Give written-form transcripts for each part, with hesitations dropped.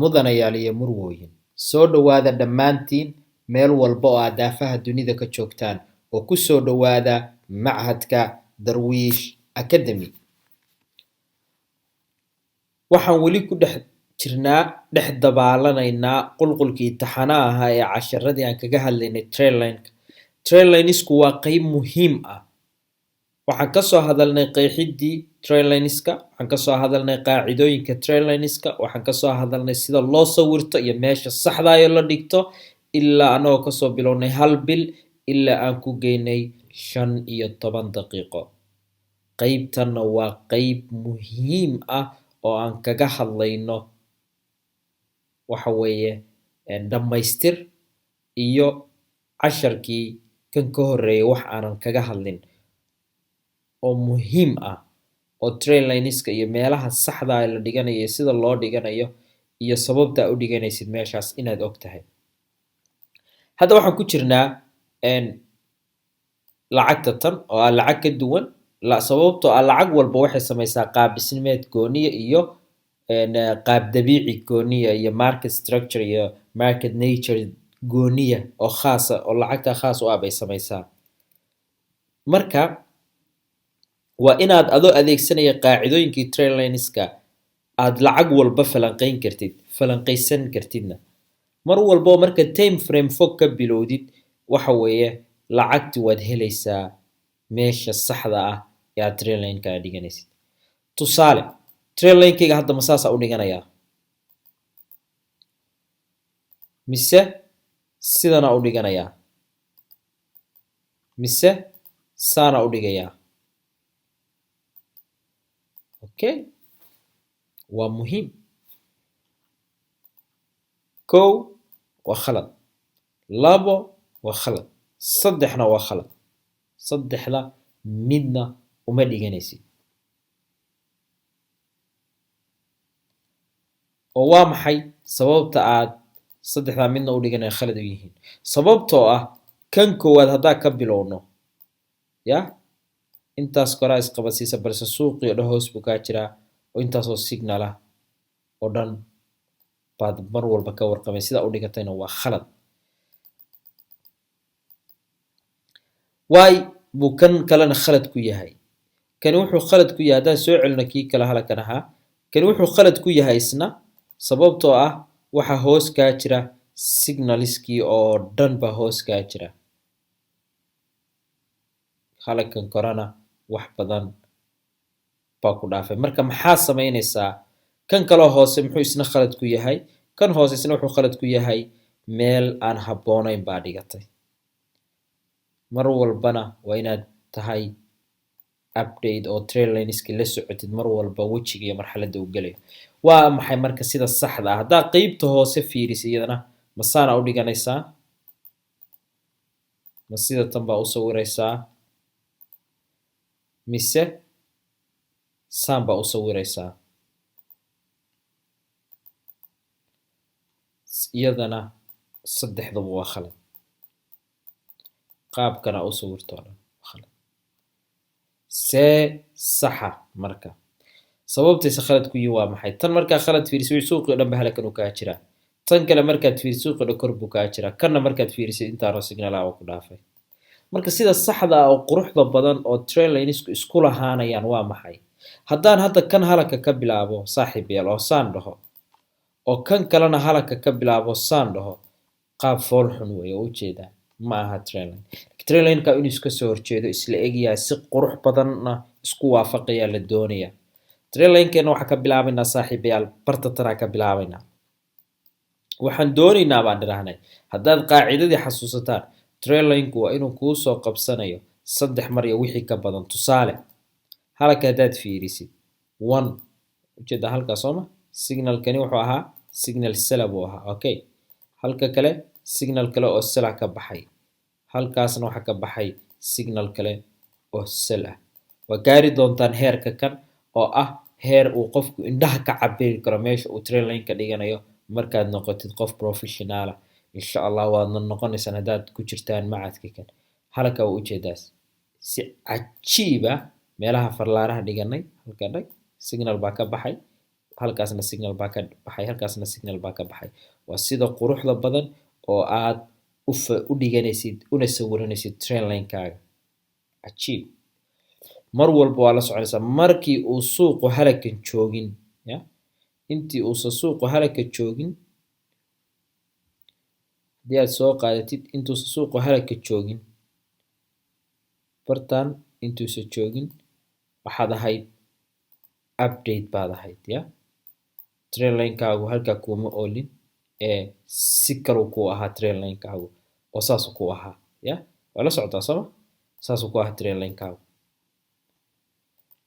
Mudanayaal iyo murwooyin, soo dhowaada dhammaantiin meel walba oo aad daafaha dunida ka joogtaan oo ku soo dhowaada Machadka Darwiish Academy. Waxaan weli ku dhex jirnaa, dhex dabaalanaynaa qulqulkii taxanaha ahaa ee casharadii aan kaga hadlaynay trendline-ka. Trendlinesku waa qeyb muhiim ah. Waxaan kasoo hadalnay qeexidii trendlineska, waxaan kasoo hadalnay qaacidooyinka trendlineska, waxaan kasoo hadalnay sida loo sawirto iyo meesha saxda ee la dhigto, ilaa anagoo kasoo bilownay hal bil ilaa aan ku geynay 15 daqiiqo. Qeybtanna waa qeyb muhiim ah oo aan kaga hadlayno, waxa weeye dhammaystir iyo casharkii kan ka horreeyay wax aanan kaga hadlin oo muhiim ah, oo trendlineska iyo meelaha saxda ah la dhiganayo iyo sida loo dhiganayo iyo sababta aad u dhiganaysid meeshaas inaad og tahay. Hadda waxaan ku jirnaa lacagta tan oo ah lacag ka duwan, sababtoo ah lacag walba waxay samaysaa qaab dhismeed gooniya iyo qaab dabiici gooniya iyo market structure iyo market nature gooniya oo khaasa oo lacagta khaas u ah bay samaysaa. Marka waa inaad adoo adeegsanaya qaacidooyinkii trendlineska aad lacag walba falanqayn kartid, falanqaysan kartidna mar walbo. Marka time frame fog ka bilowdid, waxa weeye lacagti waad helaysaa meesha saxda ah ee aad trendline-ka dhiganaysid. Tusaale, trendline-kayga hadda ma saasaa u dhiganayaa mise sidana u dhiganayaa mise saana u dhigayaa? Okay, waa muhiim. Kow waa khalad, labo waa khalad, saddexna waa khalad. Saddexda midna uma dhiganaysid. Oo waa maxay sababta aad saddexdaa midna u dhiganaya khalad u yihiin? Sababtoo ah kan koowaad haddaa ka bilowno, ya intaas koraa isqabadsiisa, balse suuqii o dhan hoos buu kaa jiraa oo intaasoo signal ah oo dhan baad mar walba ka warqabay. Sidaa u dhigatayna waa khalad. Waay buu kan kalena khalad ku yahay? Kani wuxuu khalad ku yahay, haddaan soo celino kii kale halakan ahaa, kani wuxuu khalad ku yahay isna sababtoo ah waxa hoos kaa jira signalskii oo dhan baa hoos kaa jira. Halakan korana wax badan baa ku dhaafay. Marka maxaa samaynaysaa? Kan kaloo hoose muxuu isna khalad ku yahay? Kan hoose isna wuxuu khalad ku yahay meel aan habboonayn baa dhigatay. Mar walbana waa inaad tahay update oo trendlineski la socotid mar walba wejiga iyo marxaladda uu gelayo. Waa maxay marka sida saxda ah? Haddaa qeybta hoose fiirisa iyadana, ma saana u dhiganaysaa, ma sida tan baa u sawiraysaa, mise saan baa u sawiraysaa? Iyadana saddexduba waa khalad. Qaabkana u sawirto oo dhan waa khalad. See saxa marka? Sababtayse khalad ku yihin waa maxay? Tan markaa khalad fiirisay, suuqii o dhan ba halakan uu kaa jiraa. Tan kale markaad fiirisid, suuqii dhan kor buu kaa jiraa. Kanna markaad fiirisid, intaanoo signal ah oo ku dhaafay. Marka sida saxda ah oo quruxda badan oo trendlinesku isku lahaanayaan waa maxay? Haddaan hadda kan halaka ka bilaabo, saaxiib yaal, oo saan dhaho, oo kan kalena halaka ka bilaabo saan dhaho, qaab fool xun weeye oo ujeedaa, ma aha trendline. Trendlineka inuu iska soo horjeedo, isla egyahay, si qurux badanna isku waafaqayaa la doonaya. Trendlinekeena waxaa ka bilaabaynaa, saaxiibayaal, barta tanaa ka bilaabaynaa. Waxaan doonaynaa baan dhirahnay, haddaad qaacidadii xasuusataan, trendlineku waa inuu kuu soo qabsanayo saddex mar iyo wixii ka badan. Tusaale, halka haddaad fiirisid, one ujeedaa halkaa sooma? Signalkani wuxuu ahaa signal sell buu ahaa. Okay, halka kale signal kale oo sell ka baxay, halkaasna waxaa ka baxay signal kale oo sell ah. Waa gaari doontaan heerka kan oo ah heer uu qofku indhaha ka cabiri karo meesha uu trendline ka dhiganayo markaad noqotid qof professional ah. Insha Allah waadna noqonaysaan haddaad ku jirtaan macadka kan. Halka waa ujeedaas si cajiib ah meelaha farlaaraha dhiganay. Halka dhag signal baa ka baxay. Halkaasna signal baa ka baxay, halkaasna signal baa ka baxay. Waa sida quruxda badan oo aad u dhiganaysid una sawiranaysid trendline-kaaga. Cajiib. Mar walba waa la soconaysaa markii uu suuqu halakan joogin, ya, intii uusan suuqu halaka joogin. Haddii aad soo qaadatid intuusan suuqu halaka joogin, bartan intuusan joogin, waxaad ahayd update baad ahayd, ya. Trendline-kaagu halkaa kuuma oolin ee si kaluu ku ahaa trendline-kaagu, oo saasuu ku ahaa, ya. Waa la socotaa, sooma? Saasuu ku ahaa trendline-kaagu,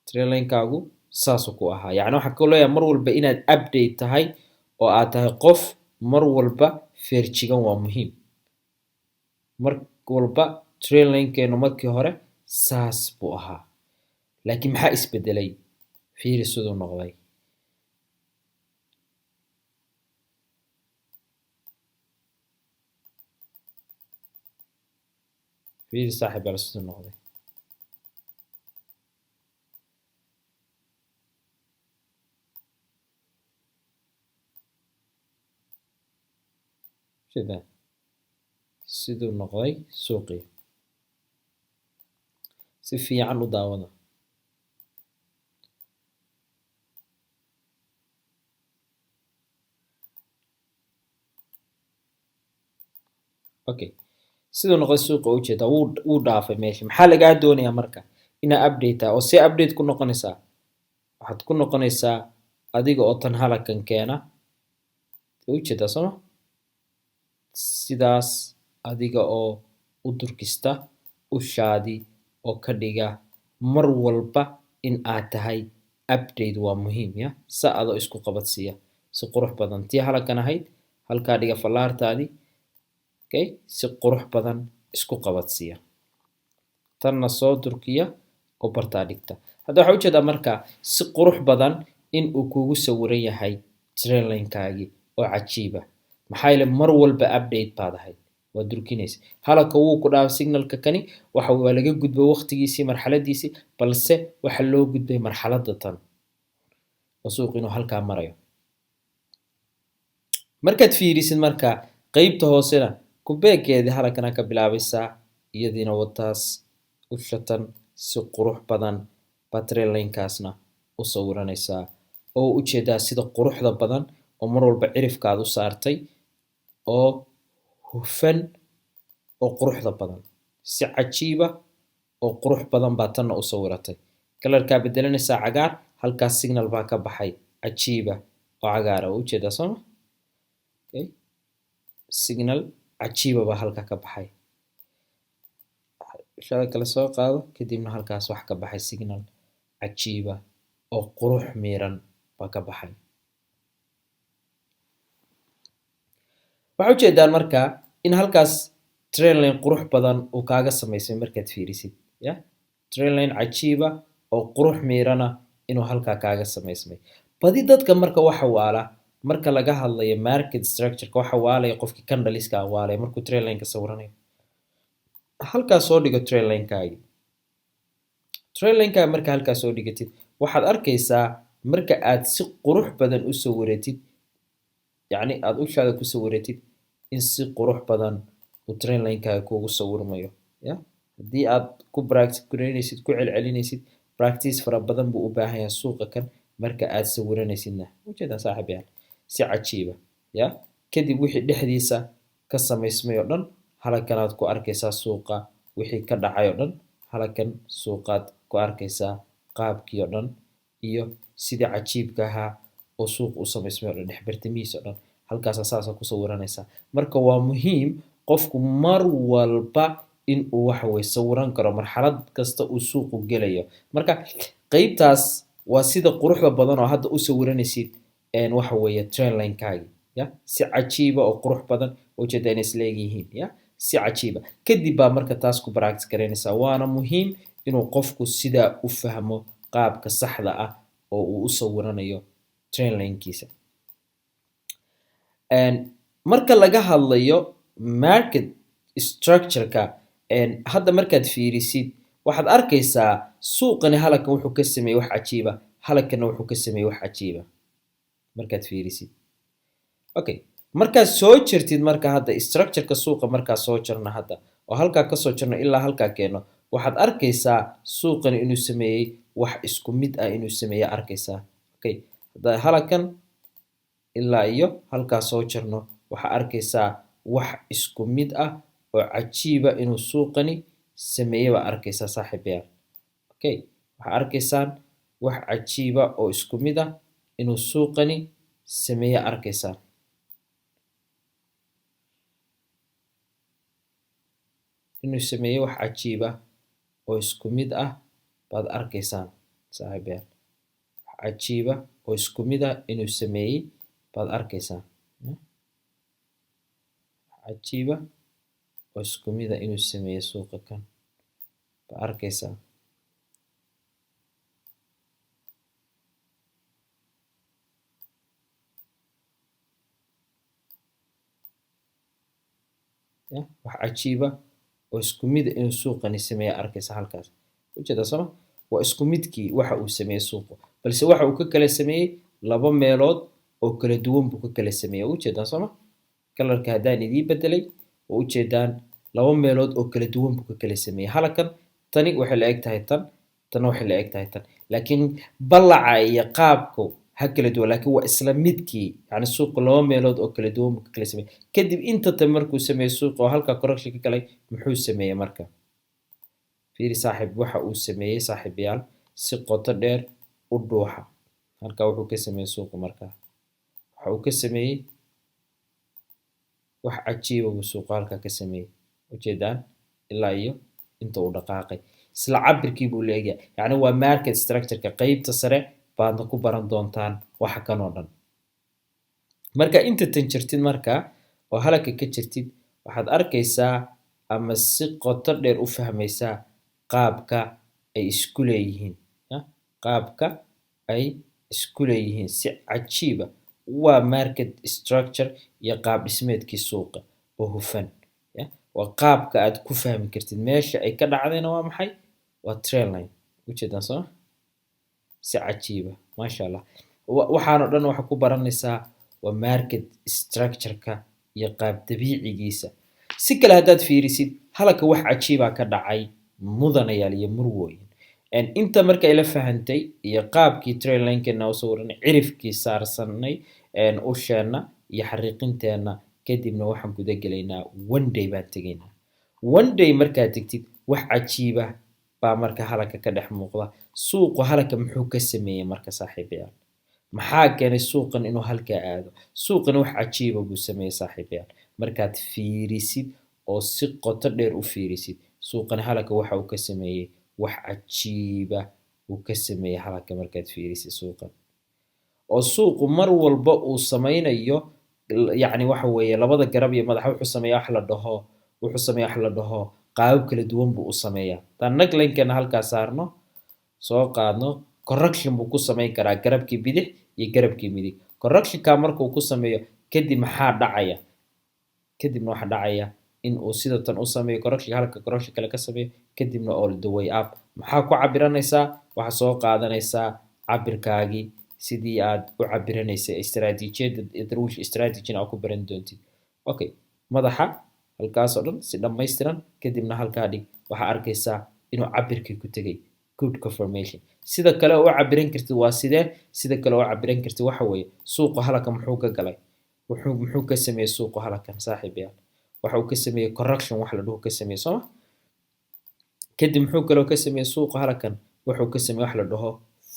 trendline-kaagu saasuu ku ahaa. Yacni waxaan ku leeyahay, mar walba inaad update tahay oo aad tahay qof mar walba feerjigan waa muhiim. Mar walba trendline-keenu markii hore saas buu ahaa, laakiin maxaa isbedelay? Fiiri siduu noqday. Fiiri, saaxiib yaal, siduu noqday. Sida siduu noqday suuqii, si fiican u daawada. Okay, siduu noqday suuqa ujeedaa, wuu dhaafay meesha. Maxaa lagaa doonayaa marka? Inaa update ah. Oo see update ku noqonaysaa? Waxaad ku noqonaysaa adiga oo tan halakan keena. Ujeedaa, sooma? Sidaas adiga oo u durkista ushaadi oo ka dhiga mar walba in aad tahay update waa muhiim, ya. Sa adoo isku qabadsiiya si qurux badan, tii halakan ahayd halkaa dhiga fallaartaadii. Okay, si qurux badan isku qabadsiiya, tanna soo durkiya oo bartaa dhigta. Hadda waxaa ujeedaa marka si qurux badan in uu kugu sawiran yahay trendline-kaagii oo cajiiba. Maxaa yeele, mar walba update baad ahayd, waa durkinaysa. Halaka wuu ku dhaafay signalka kani, waxa waa laga gudbay waqtigiisii, marxaladiisii, balse waxa loo gudbay marxaladda tan oo suuq inuu halkaa marayo. Markaad fiirisid marka qeybta hoosena, kubeegeedii halakana ka bilaabaysaa, iyadiina wataas ushatan si qurux badan baa trendline-kaasna u sawiranaysaa, oo ujeedaa sida quruxda badan oo mar walba cirifkaad u saartay oo hufan oo quruxda badan. Si cajiiba oo qurux badan baa tanna u sawiratay. Colorkaa bedelanaysaa, cagaar. Halkaas signal baa ka baxay cajiiba oo cagaara, waa ujeedaa, sooma? Okay, signal cajiiba baa halkaa ka baxay. Shada kale soo qaado, kadibna halkaas wax ka baxay signal cajiiba oo qurux miiran baa ka baxay. Waxaa ujeedaan marka in halkaas trendline qurux badan uu kaaga samaysmay. Markaad fiirisid, ya, trendline cajiiba oo qurux miirana inuu halkaa kaaga samaysmay. Badi dadka marka waxa waala, marka laga hadlayo market structure-ka, waxa waalaya qofkii candleska waalaya markuu trendline-ka sawiranayo. Halkaas soo dhigo trendline-kaagii. Trendline-kaaga marka halkaas soo dhigatid, waxaad arkaysaa marka aad si qurux badan u sawiratid, yacni aad ushaada ku sawiratid, in si qurux badan uu trendline-kaaga kuugu sawirmayo, ya. Haddii aad ku practice gareynaysid, ku celcelinaysid, practice fara badan buu u baahan yahay suuqa kan marka aad sawiranaysidna. Ujeedaa, saaxiib yaal, si cajiiba, ya. Kadib wixii dhexdiisa ka samaysmay oo dhan halakanaad ku arkaysaa. Suuqa wixii ka dhacay oo dhan halakan suuqaad ku arkaysaa, qaabkii oo dhan iyo sidii cajiibka ahaa oo suuqa u samaysmay oo dhan, dhexbartamihiisa oo dhan halkaasaa saasa ku sawiranaysaa. Marka waa muhiim qofku mar walba in uu waxa weye sawiran karo marxalad kasta uu suuqu gelayo. Marka qeybtaas waa sida quruxda badan oo hadda u sawiranaysid waxa weeye trendline-kaagii, ya, si cajiiba oo qurux badan. Ujeeda inay isleegyihiin, ya, si cajiiba. Kadib baa marka taas ku practice garaynaysaa. Waana muhiim inuu qofku sidaa u fahmo qaabka saxda ah oo uu u sawiranayo trendline-kiisa. Marka laga hadlayo market structure-ka, hadda markaad fiirisid, waxaad arkaysaa suuqani halakan wuxuu ka sameeyey wax cajiiba, halakanna wuxuu ka sameeyey wax cajiiba. Markaad fiirisid, okay, markaad soo jirtid, marka hadda structureka suuqa markaa soo jarno hadda oo halkaa kasoo jarno ilaa halkaa keeno, waxaad arkaysaa suuqani inuu sameeyey wax isku mid ah inuu sameeyey arkaysaa. Okay, hadda halakan ilaa iyo halkaa soo jarno, waxaa arkaysaa wax isku mid ah oo cajiiba inuu suuqani sameeyey baa arkaysaa, saaxiibayaal. Okay, waxaa arkaysaan wax cajiiba oo isku mid ah inuu suuqani sameeye arkaysaan, inuu sameeyey wax cajiiba oo isku mid ah baad arkaysaan, saaxiibayaal. Wax cajiiba oo isku mid ah inuu sameeyey baad arkaysaan, wax cajiiba oo isku mid ah inuu sameeyey suuqa kan baad arkaysaa. Wax cajiiba oo isku mid ah inuu suuqani sameeye arkaysa halkaas, ujeeda sooma? Waa isku midkii waxa uu sameeyey suuqu, balse waxa uu ka kala sameeyey laba meelood oo kala duwan buu ka kala sameeyey. Ujeedaan sooma? Colorka haddaan idiin bedelay waa ujeedaan, laba meelood oo kala duwan buu ka kala sameeyey halakan. Tani waxay la eg tahay tan, tanna waxay la eg tahay tan, laakiin ballaca iyo qaabku ha kala duwan, laakiin waa isla midkii. Yani suuqu laba meelood oo kala duwan buu ka kala sameeyey. Kadib inta tan markuu sameeyey suuqa oo halkaa correction ka galay, muxuu sameeyey marka? Fiiri saaxiib waxa uu sameeyey, saaxiibayaal, si qoto dheer u dhuuxa. Halkaa wuxuu ka sameeyey suuqu markaa, waxa uu ka sameeyey wax cajiiba buu suuqu halkaa ka sameeyey. Ujeedaan ilaa iyo inta uu dhaqaaqay isla cabirkii buu leeyahay. Yacni waa market structure-ka qeybta sare baadna ku baran doontaan waxa kan oo dhan. Marka inta tan jirtid, marka oo halaka ka jirtid, waxaad arkaysaa ama si qoto dheer u fahmaysaa qaabka ay isku leeyihiin, qaabka ay isku leeyihiin si cajiiba. Waa market structure iyo qaab dhismeedkii suuqa oo hufan. Waa qaabka aad ku fahmi kartid meesha ay ka dhacdayna waa maxay? Waa trendline. Ujeedaan soo si cajiiba, maasha Allah. Waxaan oo dhan waxaa ku baranaysaa waa market structure-ka iyo qaab dabiicigiisa. Si kale haddaad fiirisid, halaka wax cajiibaa ka dhacay, mudanayaal iyo murwooyin. Inta marka ila fahantay iyo qaabkii trendline-keena u sawiranay, cirifkii saarsanay usheenna iyo xariiqinteenna, kadibna waxaan guda gelaynaa one day baan tegaynaa. One day markaad tegtid, wax cajiiba baa marka halaka ka dhex muuqda. Suuqu halaka muxuu ka sameeyey marka, saaxiibayaal? Maxaa keenay suuqan inuu halkaa aado? Suuqan wax cajiiba buu sameeyey, saaxiibayaal. Markaad fiirisid oo si qoto dheer u fiirisid, suuqan halaka waxa uu ka sameeyey wax cajiiba uu ka sameeyey halaka. Markaad fiirisid suuqan oo suuqu mar walba uu sameynayo, yacni waxa weeye labada garab iyo madaxa wuxuu sameeyaa wax la dhaho, wuxuu sameeyaa wax la dhaho qaabab kala duwan buu u sameeyaa. Haddaan neckline-keena halkaa saarno, soo qaadno, correction buu ku sameyn karaa garabkii bidix iyo garabkii midig. Correctionka markuu ku sameeyo kadib maxaa dhacaya? Kadibna waxaa dhacaya in uu sida tan u sameeyo correction, halka correction kale ka sameeyo, kadibna all the way up. Maxaa ku cabiranaysaa? Waxaa soo qaadanaysaa cabirkaagii sidii aad u cabiranaysay istaraatiijiyadda Darwish strategy-na aad ku baran doontid. Okay, madaxa halkaas oo dhan si dhammaystiran, kadibna halkaa dhig. Waxaa arkaysaa inuu cabirkii ku tegay. Good confirmation. Sida kale u cabiran kartid waa sidee? Sida kale u cabiran kartid waxa weeye, suuqa halaka muxuu ka galay? Muxuu ka sameeyey suuqa halakan, saaxiibayaal? Waxa uu ka sameeyey correction wax la dhaho ka sameeyey, sooma? Kadib muxuu kaloo ka sameeyey suuqa halakan? Wuxuu ka sameeyey wax la dhaho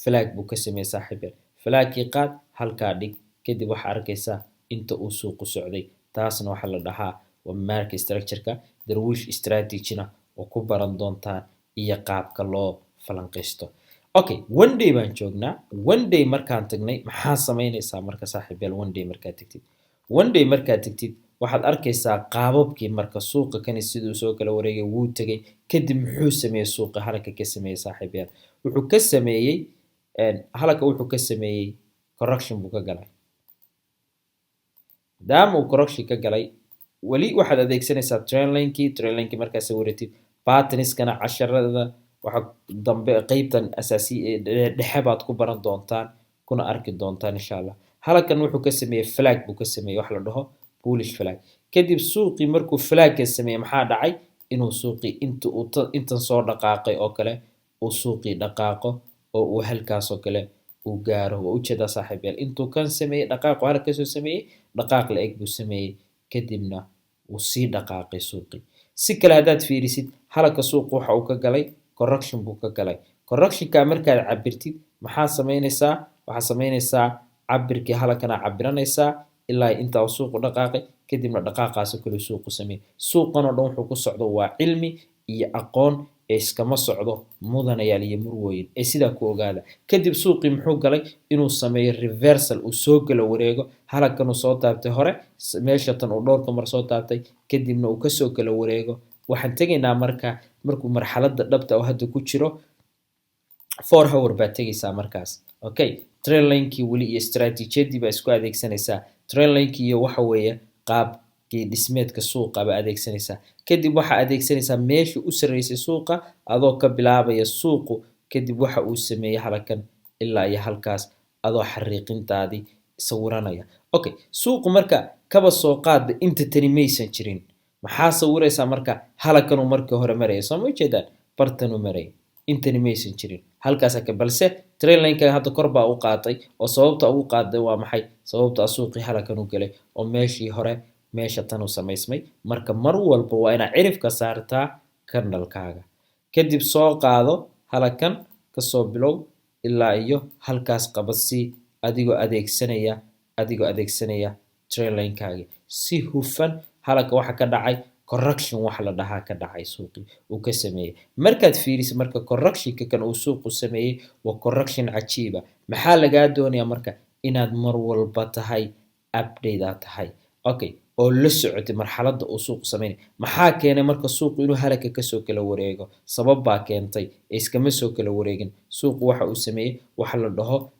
flag buu ka sameeyey, saaxiibayaal. Flagkii qaad, halkaa dhig. Kadib waxaa arkaysaa inta uu suuqu socday. Taasna waxaa la dhahaa waa market structure-ka. Darwish strategy-na oo ku baran doontaan iyo qaabka loo falanqaysto. Okay, one day baan joognaa. One day markaan tagnay, maxaa samaynaysaa marka, saaxiibayaal? One day markaad tagtid, one day markaad tagtid, waxaad arkaysaa qaababkii marka suuqa kani siduu soo kala wareegay, wuu tegay. Kadib muxuu sameeyey suuqa halaka ka sameeyey, saaxiibayaal? Wuxuu ka sameeyey halaka, wuxuu ka sameeyey correction buu ka galay. Maadaama uu correction ka galay, weli waxaad adeegsanaysaa trendline-kii. Trendline-kii markaad sawiratid, patterns-kana casharada waxa dambe qeybtan asaasi dhexe baad ku baran doontaan kuna arki doontaan, insha Allah. Halkan wuxuu ka sameeyey flag buu ka sameeyey, wax la dhaho bullish flag. Kadib suuqii markuu flagga sameeyey, maxaa dhacay? Inuu suuqii inta uu intan soo dhaqaaqay oo kale, uu suuqii dhaqaaqo oo uu halkaas oo kale uu gaaro. Waa ujeedaa, saaxiibayaal, intuu kan sameeyey, dhaqaaqu halka kasoo sameeyey, dhaqaaq la eg buu sameeyey, kadibna wuu sii dhaqaaqay suuqii. Si kale haddaad fiirisid, halka suuqu waxa uu ka galay correction buu ka galay. Correctionka markaad cabirtid, maxaa samaynaysaa? Waxaa samaynaysaa cabirkii halakana cabiranaysaa ilaa intaa uu suuqu dhaqaaqay, kadibna dhaqaaqaas oo kale suuqu sameeyey. Suuqan oo dhan wuxuu ku socdo waa cilmi iyo aqoon ee iskama socdo, mudanayaal iyo murwooyin, ee sidaa ku ogaada. Kadib suuqii muxuu galay? Inuu sameeyo reversal, uu soo galo wareego. Halkan uu soo taabtay hore, meesha tan uu dhowrka mar soo taabtay, kadibna uu kasoo kala wareego. Waxaan tegaynaa marka markuu marxaladda dhabta oo hadda ku jiro, 4 hour baad tegaysaa markaas. Okay, trendlinekii weli iyo istaraatiijiyadii baa isku adeegsanaysaa. Trendlinekii iyo waxa weeye qaabkii dhismeedka suuqa baa adeegsanaysaa. Kadib waxaa adeegsanaysaa meeshii u sarreysay suuqa, adoo ka bilaabaya suuqu. Kadib waxa uu sameeyey halkan ilaa iyo halkaas, adoo xariiqintaadii sawiranaya. Okay, suuqu marka kaba soo qaadba inta tani maysan jirin, maxaa sawiraysaa marka? Halakanuu markii hore maraya, soo ma ujeedaan? Bartanuu maraya, intani maysan jirin halkaasa ka. Balse trendlineka hadda kor baa u qaatay, oo sababta ugu qaaday waa maxay? Sababta suuqii halakan u galay oo meeshii hore meesha tan u samaysmay. Marka mar walba waa inaad cirifka saartaa candlekaaga, kadib soo qaado, halakan kasoo bilow ilaa iyo halkaas qabadsi, adigoo adeegsanaya trendlinekaagi si hufan. Halaka waxa ka dhacay correction wax la dhahaa ka dhacay, suuqii uu ka sameeyey. Markaad fiirisid marka correctionka kan uu suuqu sameeyey, waa correction cajiiba. Maxaa lagaa doonayaa marka? Inaad mar walba tahay update aad tahay, okay, oo la socotay marxaladda uu suuqu sameynay. Maxaa keenay marka suuqu inuu halaka kasoo kala wareego? Sabab baa keentay ee iskama soo kala wareegin. Suuqu waxa uu sameeyey waxa la dhaho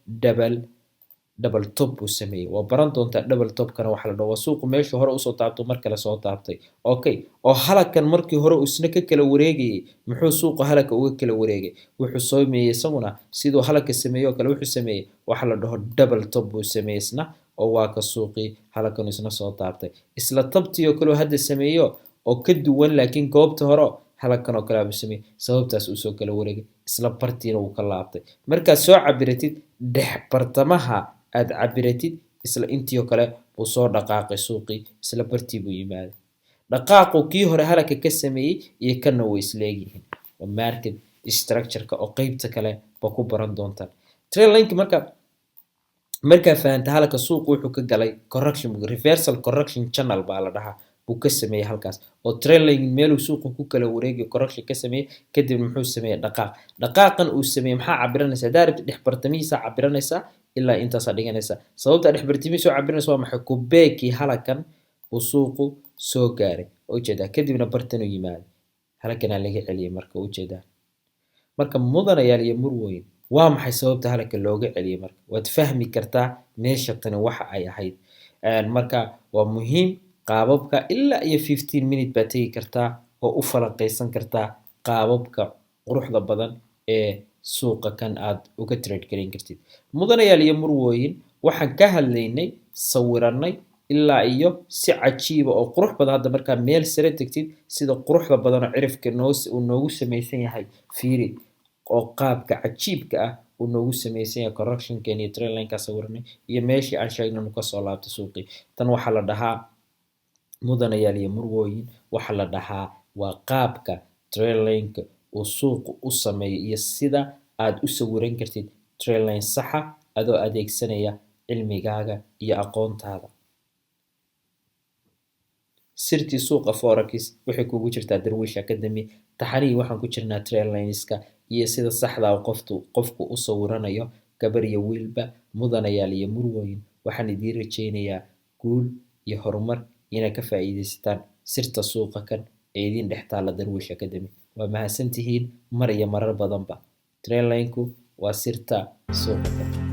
double top buu sameeyey. Waa baran doontaa double topkana waxa la dhaho. Waa suuqu meesha hore usoo taabto, mar kale soo taabtay. Okay, oo halakan markii hore uu isna ka kala wareegayay, muxuu suuqu halaka uga kala wareegay? Wuxuu sameeyey isaguna siduu halaka sameeyey oo kale. Wuxuu sameeyey waxa la dhaho double top buu sameeyey isna, oo waa ka suuqii halakan isna soo taabtay. Isla tabtii oo kale hadda sameeyo oo ka duwan, laakiin goobta hore halakan oo kale buu sameeyey. Sababtaas uu soo kala wareegay, isla bartiina wuu ka laabtay. Markaad soo cabiratid dhex bartamaha aad cabiratid, isla intii oo kale buu soo dhaqaaqay suuqii, isla bartii buu yimaaday. Dhaqaaqu kii hore halaka ka sameeyey iyo kanna way isleegyihiin. Waa market structure-ka oo qeybta kale ba ku baran doontaan. Trendline marka markaa fahanta, halka suuqu wuxuu ka galay correction, reversal correction channel baa la dhahaa buu ka sameeyey halkaas, oo trendline meeluu suuqu ku kala wareegayo correction ka sameeyey. Kadib muxuu sameeyey? Dhaqaaq. Dhaqaaqan uu sameeyey maxaa cabiranaysaa? Haddaa rabtid, dhex bartamihiisa cabiranaysaa, ilaa intaasaa dhiganaysaa. Sababta dhex bartamihiisa oo cabiranaysa waa maxay? Kubeekii halakan uu suuqu soo gaaray ujeedaa, kadibna bartan uu yimaaday, halakanaa laga celiyey marka, ujeedaa. Marka mudanayaal iyo murwooyin, waa maxay sababta halaka looga celiyey? Marka waad fahmi kartaa meesha tani waxa ay ahayd. Marka waa muhiim qaababka ilaa iyo 15 minute baad tegi kartaa oo u falanqeysan kartaa qaababka quruxda badan ee suuqa kan aad uga trade gareyn kartid. Mudanayaal iyo murwooyin, waxaan ka hadlaynay, sawiranay ilaa iyo si cajiiba oo qurux badan. Hadda markaa meel sare tegtid, sida quruxda badan oo cirifka noo uu noogu samaysan yahay fiiri, oo qaabka cajiibka ah uu noogu samaysan yahay correctionkan iyo trendline-ka sawiranay iyo meeshii aan sheegnay inuu kasoo laabtay suuqii. Tan waxaa la dhahaa, mudanayaal iyo murwooyin, waxaa la dhahaa waa qaabka trendline-ka uu suuqu u sameeyo iyo sida aad u sawiran kartid trendline saxa adoo adeegsanaya cilmigaaga iyo aqoontaada. Sirtii suuqa forex waxay kugu jirtaa Darwiish Academy. Taxanihii waxaan ku jirnaa trendlineska iyo sida saxda ah qofku u sawiranayo, gabar iyo wiilba. Mudanayaal iyo murwooyin, waxaan idiin rajaynayaa guul iyo horumar, inaad ka faa'iidaysataan sirta suuqa kan ee idiin dhex taalla Darwiish Academy. Waa mahadsantihiin mar iyo marar badanba. Trendline-ku waa sirta suuqa kan.